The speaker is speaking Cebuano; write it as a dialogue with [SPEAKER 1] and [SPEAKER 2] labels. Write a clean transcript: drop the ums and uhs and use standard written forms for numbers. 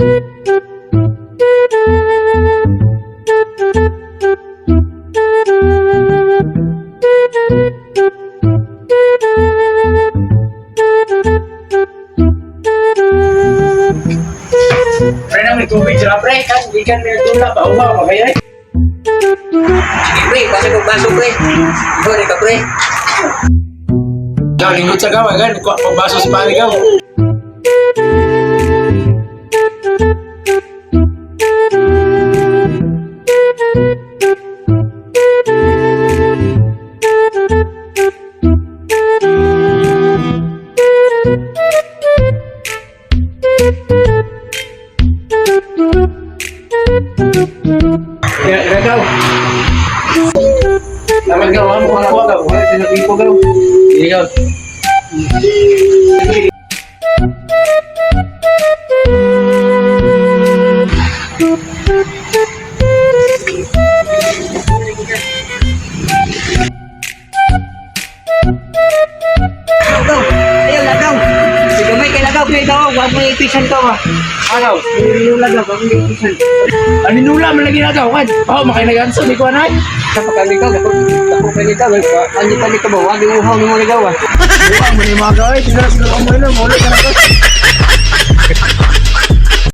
[SPEAKER 1] Pre na may tubig sila pre. Kan ikan may tula ba uhaw pa kayo eh.
[SPEAKER 2] Sige pre, baso kong baso pre. Ikaw ka pre.
[SPEAKER 1] Gaw lingkod sa gawa gan kuha pag baso sa pare gaw. Ya, ya gaw. Naman gaw, amo ko kuha gaw. Wala tinapipo gaw. Sige gaw.
[SPEAKER 2] Lagaw. Ayaw, lagaw. Sige may kay lagaw kay daw, wag mo ipisan ka ah.
[SPEAKER 1] Agaw.
[SPEAKER 2] Yung lagaw, wag mo ipisan.
[SPEAKER 1] Ano nula man lagi nagaw kan? Oh, makinag-anso di ko anay.
[SPEAKER 2] Sa pagkalikaw, dako dako kalikaw, ani pa ka ba? Wag yung uhaw nimo lagaw ah.
[SPEAKER 1] Buang mo ni mga gaw, eh. Sila sila mo ilo, mo ka na ko.